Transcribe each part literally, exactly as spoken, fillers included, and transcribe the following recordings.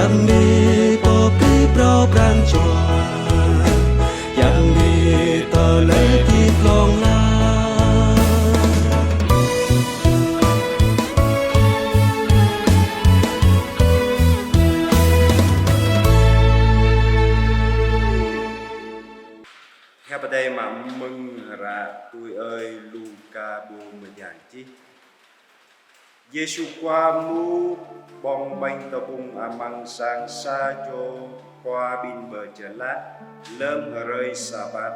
Yang ni pơpĭ phrâo pran jua, yang ni tơlơi hơdip hlŏng lar. Hiăp Adai mă mơ̆ng hră tui ơi Luka pô mơyang čih. Yêsu Khua mŭt ƀơ̆ng ƀañ tơpŭng amăng sang sa čô khua ƀing Bơčơlah lơ̆m hrơi Sabat,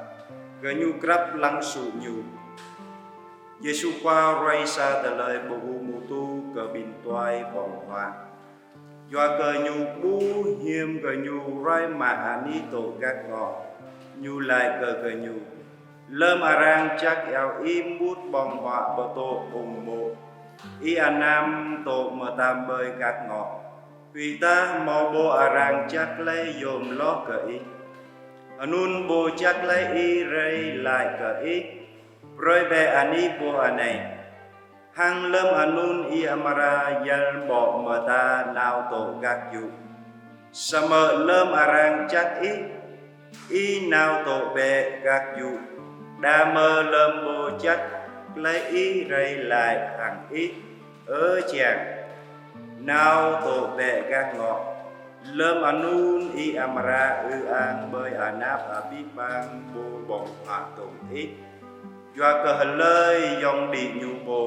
gơñu krăp lăng sŭ Ñu. Yêsu Khua ruai sa tơlơi pơhơmutu kơ ƀing tuai ƀơ̆ng huă. Yua kơ Ñu ƀuh hiư̆m gơñu ruai mă anih dŏ gak ngŏ, Ñu laĭ kơ gơñu: Lơ̆m arăng jak iâu ih mŭt ƀơ̆ng huă pơdŏ ung mô̆, ih anăm dŏ mơtam ƀơi gak ngŏ, huĭ tah hmâo pô arăng jak laih yôm hloh kơ ih. Anŭn pô jak laih ih rai laĭ kơ ih: Brơi bĕ anih pô anai. Hăng lơ̆m anŭn ih amra yăl ƀô̆ mơta nao dŏ gak yŭ. Samơ̆ lơ̆m arăng jak ih, ih nao dŏ bĕ gak yŭ, đah mơ̆ lơ̆m pô jak laih ih rai laĭ hăng ih: Ơ jiăng, nao dŏ bĕ gak ngŏ. Lơ̆m anŭn ih amra ư ang ƀơi anăp abih bang pô ƀơ̆ng huă tŏng ih. Yua kơ hlơi yŏng đĭ ñu pô,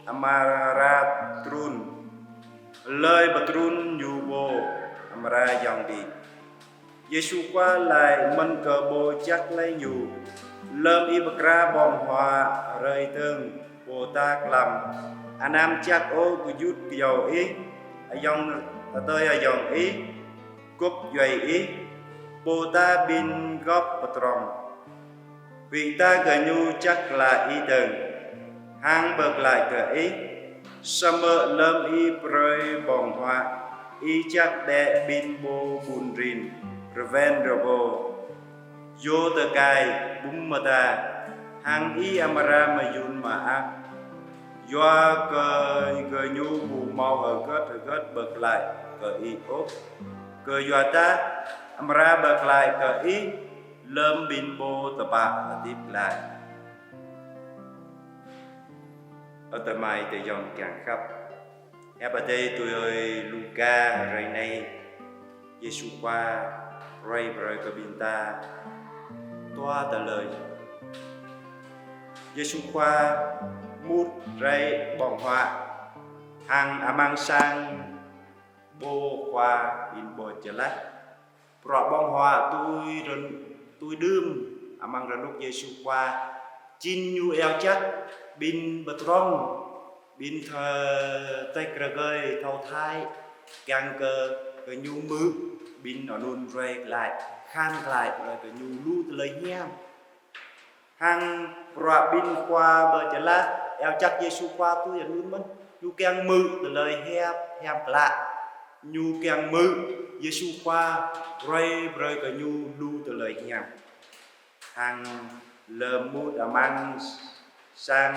amra trŭn. Hlơi pơtrŭn ñu pô, amra yŏng đĭ. Yêsu Khua laĭ mơ̆n kơ pô jak laih Ñu: Lơ̆m ih pơkra ƀơ̆ng huă hrơi dơ̆ng, pô ta klăm, anăm jak ôh gơyut gơyâo ih, ayŏng, adơi ayŏng ih, gŏp djuai ih, pô ta ƀing gŏp pơdrŏng. Huĭ tah gơñu jak klă ih dơ̆ng, hăng pơklaĭ kơ ih. Samơ̆ lơ̆m ih brơi ƀơ̆ng huă, ih jak bĕ ƀing pô ƀun rin, rơwen rơwo, yô tơkai, bum mơta, hăng ih amra mơyŭn mơak. Yua kơ gơñu ƀu hmâo hơgĕt hơgĕt pơklaĭ kơ ih ôh, kơyua dah amra pơklaĭ kơ ih lơ̆m ƀing pô tơpă hơdip glaĭ. Ơ tơmai tơyŏng kiăng khăp. Hiăp Adai tui ơi Luka hrơi anai, Yêsu Khua ruai brơi kơ ƀing ta dua tơlơi. Yêsu Khua mŭt rai ƀơ̆ng huă hăng amăng sang pô khua ƀing Bơčơlah. Bruă ƀơ̆ng huă tui rơn-, tui đưm amăng rơnŭk Yêsu Khua, jing Ñu iâu jak ƀing pơdrŏng, ƀing thơ-, tĕk rơgơi thâo thai, kiăng kơ gơñu hmư̆ ƀing anŭn ruai glaĭ, khan glaĭ, brơi gơñu lu tơlơi hiam. Hăng bruă ƀing khua Bơčơlah iâu jak Yêsu Khua tui anŭn mơ̆n, ñu kiăng hmư̆ tơlơi hiam, hiam klă. Ñu kiăng hmư̆ Yêsu Khua ruai brơi kơ ñu lu tơlơi hiam. Hăng lơ̆m mŭt amăng sang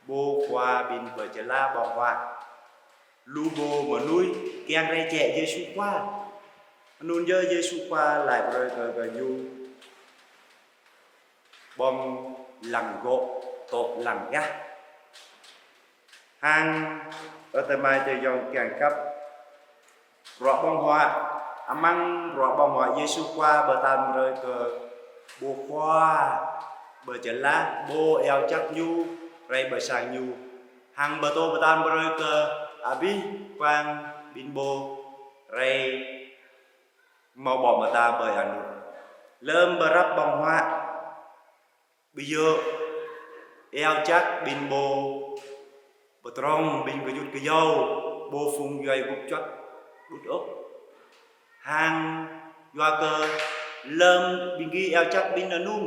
pô khua ƀing Bơčơlah ƀơ̆ng huă, lu pô mơnuih kiăng rai jĕ Yêsu Khua. Anŭn yơh Yêsu Khua laĭ brơi kơ gơñu: Ƀơ̆ng lăng gŏ, dŏ lăng gah. Hăng ơ tơmai tơyŏng kiăng khăp. Bruă ƀơ̆ng huă, amăng bruă ƀơ̆ng huă Yêsu Khua pơtă brơi kơ pô khua Bơčơlah, pô iâu jak Ñu rai pơ sang Ñu. Hăng pơtô pơtă brơi kơ abih bang ƀing pô rai hmâo ƀô̆ mơta ƀơi anŭn. Lơ̆m pơrăp ƀơ̆ng huă, ƀu djơ̆ iâu jak ƀing pô pơdrŏng, ƀing gơyut gơyâo, pô phung djuai gŭp juăt đôč ôh. Hăng yua kơ lơ̆m ƀing gih iâu jak ƀing anŭn,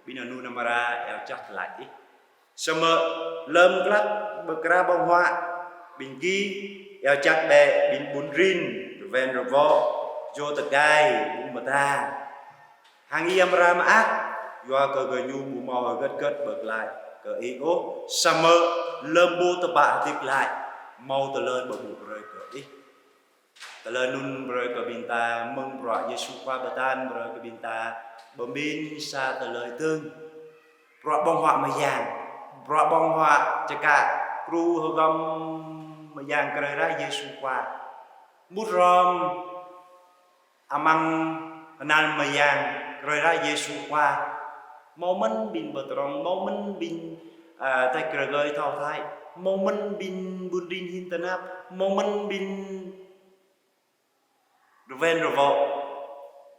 ƀing anŭn amra iâu jak glaĭ ih. Samơ̆ lơ̆m glăk pơkra ƀơ̆ng huă, ƀing gih iâu jak bĕ ƀing ƀun rin, rơwen rơwo, yô tơkai, bum mơta. Hăng ih amra mơak, yua kơ gơñu ƀu hmâo hơgĕt hơgĕt pơklaĭ kơ ih ôh, samơ̆ lơ̆m pô tơpă hơdip glaĭ, hmâo tơlơi pơƀuh brơi kơ ih. Tơlơi anŭn brơi kơ ƀing ta mơ̆ng bruă Yêsu Khua pơtă brơi kơ ƀing ta pơmĭn sa tơlơi dơ̆ng. Bruă ƀơ̆ng huă mơyang, bruă ƀơ̆ng huă čơkă kru hơgŏm mơyang krơi ră Yêsu Khua. Mŭt hrŏm amăng hơnal mơyang krơi ră Yêsu Khua. Hmâo mơ̆n ƀing pơdrŏng, hmâo mơ̆n ƀing, a, tĕk rơgơi thâo thai, hmâo mơ̆n ƀing ƀun rin hin tơnap, hmâo mơ̆n ƀing rơwen rơwŏ,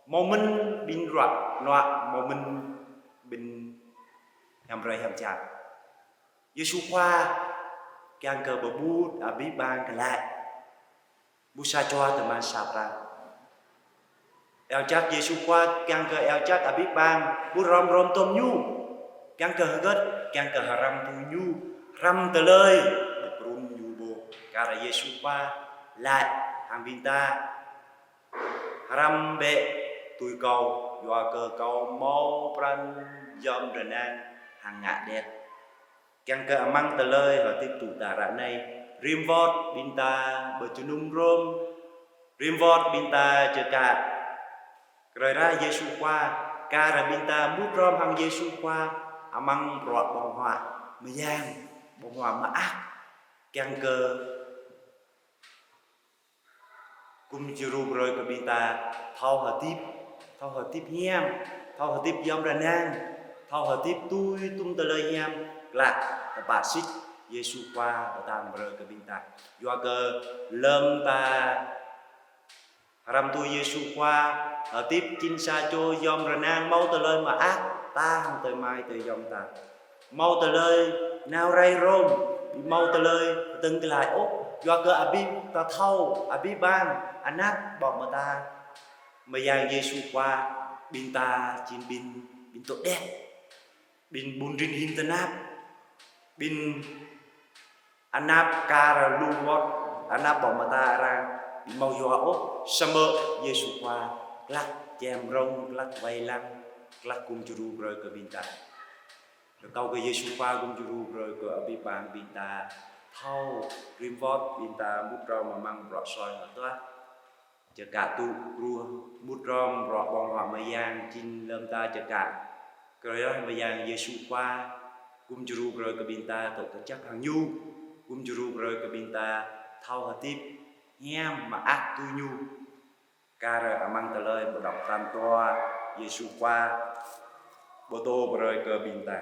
hmâo mơ̆n ƀing ruă nuă, hmâo mơ̆n ƀing hiam rai hiam čar. Yêsu Khua kiăng kơ pơƀut abih bang glaĭ. Ƀu sa čua tơman sa pran. Iâu jak Yêsu Khua kiăng kơ iâu jak abih bang, ƀu hrŏm hrŏm tơm ñu. Kiăng kơ hơgĕt, kiăng kơ hrăm tui ñu, hrăm tơlơi pơtrŭn ñu pô. Kar Yêsu Khua laĭ hăng ƀing ta: Hrăm bĕ tui Kâo, yua kơ Kâo hmâo pran yom rơnang hăng ngă đet. Kiăng kơ amăng tơlơi hơdip tŭ ta ră anai, rĭm wơ̆t ƀing ta pơjơnum hrŏm, rĭm wơ̆t ƀing ta čơkă krơi ră Yêsu Khua, kar ƀing ta mŭt hrŏm hăng Yêsu Khua amăng bruă ƀơ̆ng huă mơyang, ƀơ̆ng huă mơak, kiăng kơ gum djru brơi kơ ƀing ta thâo hơdip, thâo hơdip hiam, thâo hơdip yom rơnang, thâo hơdip tui tum tơlơi hiam, klă tơpă sĭt Yêsu Khua pơtă brơi kơ ƀing ta. Yua kơ lơ̆m ta hrăm tui Yêsu Khua, hơdip jing sa čô yom rơnang hmâo tơlơi mơak, ta hăng tơmai tơyom ta. Hmâo tơlơi nao rai hrŏm, hmâo tơlơi tơ̆ng glaĭ ôh, yua kơ abih ta thâo, abih bang, anăp ƀô̆ mơta mơyang Yêsu Khua, ƀing ta jing ƀing, ƀing tŏ đet, ƀing ƀun rin hin tơnap, ƀing anăp kar lu wơ̆t, anăp ƀô̆ mơta arăng, ƀu hmâo yua ôh, samơ̆ Yêsu Khua klăk čem rông, klăk wai lăng, klăk gum djru brơi kơ ƀing ta. Rơkâo kơ Yêsu Khua gum djru brơi kơ abih bang ƀing ta thâo rĭm wơ̆t ƀing ta mŭt hrŏm amăng bruă soi hơtua. Čơkă tŭ kru mŭt hrŏm bruă ƀơ̆ng huă mơyang jing lơ̆m ta čơkă krơi ră mơyang Yêsu Khua, gum djru brơi kơ ƀing ta tŏ kơjăp hăng ñu, gum djru brơi kơ ƀing ta thâo hơdip hiam mơak tui ñu. Kar amăng tơlơi pơđŏk tal dua Yêsu Khua pơtô brơi kơ ƀing ta: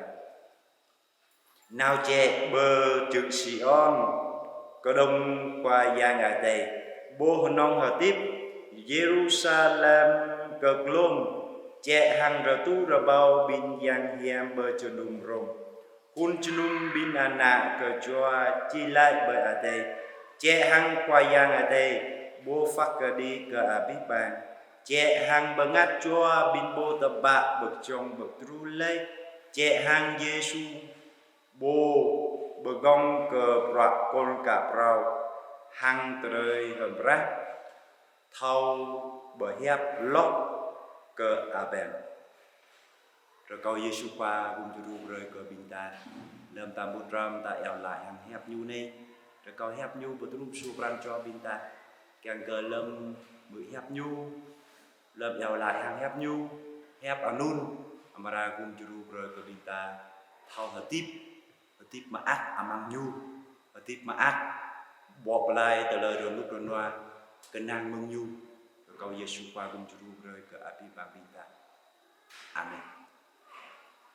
Nao jĕ pơ čư̆ Siôn, kơđông Khua Yang Adai, pô hơnơ̆ng hơdip, Yêrusalem kơglông, jĕ hăng rơtu rơbâo ƀing yang hiam pơjơnum hrŏm, hun jơnum ƀing ană kơčua či laĭ ƀơi adai: Jĕ hăng Khua Yang Adai, pô phat kơđi kơ abih bang. Jĕ hăng bơngăt jua ƀing pô tơpă pơkơjông pơtru laih. Jĕ hăng Yêsu, pô pơgơ̆ng kơ bruă kôl kă phrâo hăng tơlơi hơmrah, thâo pơhiăp hloh kơ Abel. Rơkâo Yêsu Khua gum djru brơi kơ ƀing ta. Lơ̆m ta mŭt hrŏm ta iâu laĭ hăng hiăp ñu anai. Rơkâo hiăp ñu pơtrŭt suh pran jua ƀing ta. Kiăng kơ lơ̆m mơ̆ hiăp ñu, lơ̆m iâu laĭ hăng hiăp ñu, hiăp anŭn amra gum djru brơi kơ ƀing ta thâo hơdip, hơdip mơak amăng ñu, hơdip mơak ƀô̆ pơlai tơlơi rơnŭk rơnua kơnang mơ̆ng ñu. Rơkâo Yêsu Khua gum djru brơi kơ abih bang ƀing ta. Amen.